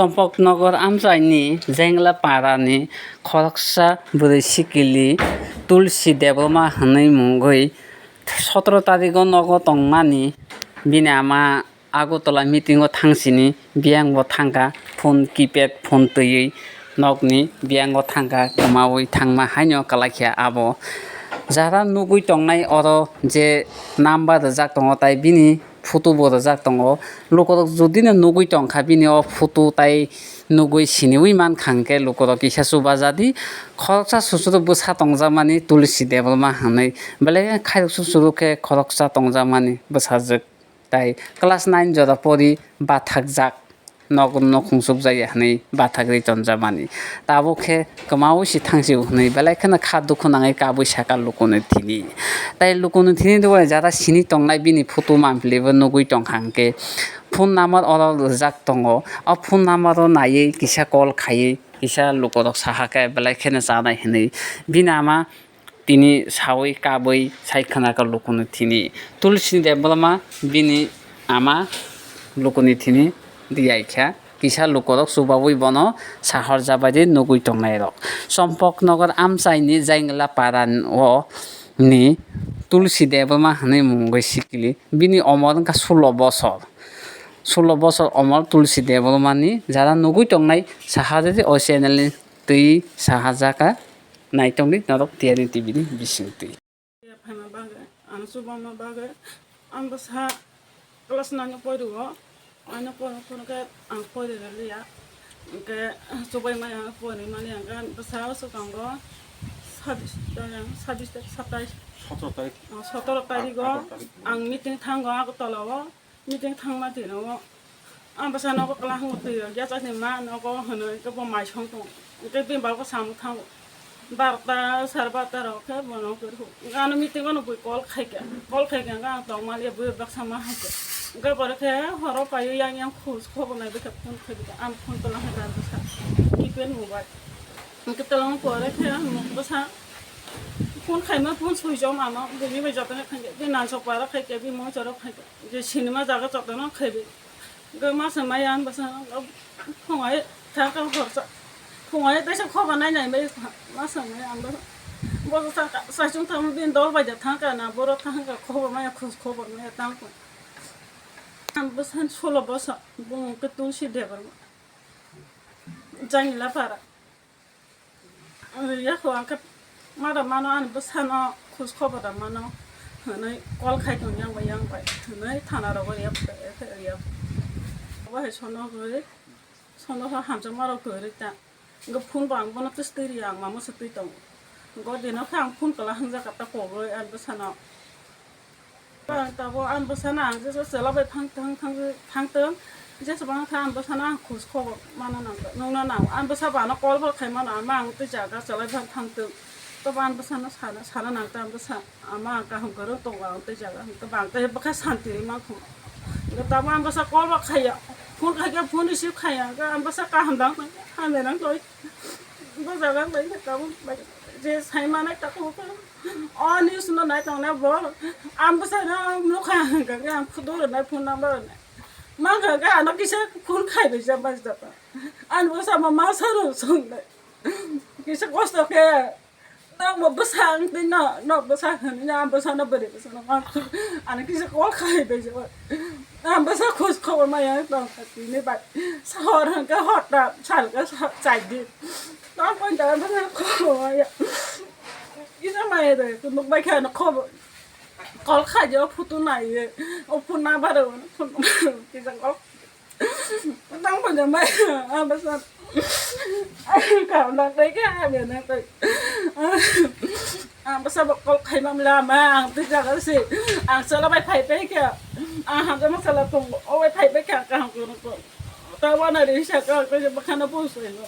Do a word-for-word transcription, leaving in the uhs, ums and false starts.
Champaknagar amchaini Jengla parani khoroksa bwrwi sikili Tulsi Debbarma hwnwi mungwi sotoro tarigo nogo tongmani bini ama Agartala meeting o thangsini biyang bo thangkha phone keypad phone twiwi nokni biyang bo thangkha kwmawi thangma haino kwlaikha abo jara nugwi tongnai oro je number rijak tongo tai bini photo bo rijak tongo. Lukurok jodi no nugwi tongkha bini o photo tai nugwi siniwi mankha hwnkhe lukurok kisa chubajadi khoroksa susuru bwsa tongjakmani Tulsi Debbarma hwnwi belai khe khairok susuru khe khoroksa tongjakmani bwsajwk tai class nine jora pori bathakjak. Nok nokhung chukjaya hwnwi bathagwi tonjamani. Tabuk khe kwmawi se thangsio hwnwi belai kheno kha dukhu nangwi kabwi saka lukuni thini. Tai lukuni thini dugai jara sini tongnai bini photo mampli bo nugwi tongkha hwnkhe phone number oro rijak tongo. O phone number o naiwi kisa call khaiwi kisa lukurok sahakhe belai kheno chanai hwnwi bini ama tini sawi kabwi sai khwnakha lukuni thini. Tulsi Debbarma bini ama lukuni thini riyaikha. Kisa lukurok chubawi bono sahor jabaidi nugwi tongnairok. Champaknagar amchaini Jengla parani Tulsi Debbarma hwnwi mungwi sikili. Bini omor wngkha sulo bosor. Sulo bosor omor Tulsi Debbarmani jara nugwi tongnai sahajadi o channel ni twi sahajaka. Naitokni norok T R N T V ni bisingtwi. Phaima bagwi, ang chubama bagwi, ang bwsa class nine o pori o, nine o pori, pori khe ang pori rwliya. Hwnkhe chubai maya ang pori mani ang khe bwsa swkango sabis, sabis, satais, sotoro tarik. O, sotoro tarik o atharo tarik. Ang meeting thango Agartala o. Meeting thangma tino ang bwsa nogo kwlahang twi rok yachakni ma nogo hwnwi khe bo mai song tongo. Hwnkhe bini bagwi samung thango. Barota, sare barota rok khe bono kwrwi. Hwnkhe ano meeting o no bui call khaikha. Call khaikha hwnkhe ang tongmani bui baksa ma haikha. Hwnkhe borok khe horo paiwi yang yang khus khobor nai bwkha phone khaikha. Ang phone tola khaikha ang bwsa keypad mobile. Hwnkhe tola pore khe ang bwsa phone khaima phone switch off mama bini bai jotono khaikha. Bini nansok para khaikha, bini mocharo khaikha. Je sinima jaga jotono khaibi. Hwnkhe masa maya ang bwsa phungai thangkha horsa. Phungai teisa khoba nai nai bai masa maya ang bwsa. Bo thangkha saichung thang bin dol bai da thangkha na boro thangkha khoba maya khus khoba maya tangkha. Ang bwsa sulo bwsa bung khe Tulsi Debbarma. Jangila para. Yako ang khe mada mano ani bwsano khus khobor da mano hwnwi call khai tong yang bai yang bai hwnwi thana rogo rep rep. Bo hai sono gwi sono ha hamjakma rok gwi rwi ta. Hwnkhe phone bo ang bono twistwi ri ang mamo se twi tongo. Hwnkhe o dino khe ang phone kwla hwngjak ta kogwi ani bwsano. Ang tabuk ang bwsano ang jesa chwla bai thang thang thang thang tong. Jesa bang kha ang bwsano ang khus khobor mano nang nungno nang. Ang bwsa bano call bo khai mano ama ang tei jaga chwla bai thang thang tong. Tobo ang bwsano sana sana nang ta ang bwsa ama ang kaham kwrwng tongo ang tei jaga. Tobo ang tei bwkha santi ri man khum. Tabuk ang bwsa call bo khaiya. Phone khaikhe phone receive khaiya. Ang bwsa kaham dang hamya nang toi. Bo jaga bai khe tabuk bai je sai manai ta kok. O news no nai tong na bo. Ang bwsa no nukha hwnkha khe ang photo rwnai phone number rwnai. Ma hwnkha khe ano kisa phone khai bai ja bas da ta. Ang bwsa ma ma sa rw song nai. Kisa kosto khe. Tamo bwsa ang twi no, no bwsa hwnwi no, ang bwsa no bwrwi bwsa no ma. Ano kisa call khai bai ja. Ang bwsa khoj khobor ma yang tong kha tini bai. Sahor hwnkha hota salka sa-, chai di. Tamo pon jaga bwsa khobor ma ya. Kisa maya de, kunu bai kha no khobor. Call khai je, o photo nai ye. O phone number o, phone number o, kisa call. Tamo pon jaga maya, ang bwsa. Ang kam na tai kha, ang na tai. Ang bwsa bo call khai mam la ma, ang twi jaga si. Ang sala bai phai pai kha. Ang hamjakma sala tong, o bai phai pai kha, kaham kono ko. Ta wana ri sa ka, ko je bwkhano pon sai no.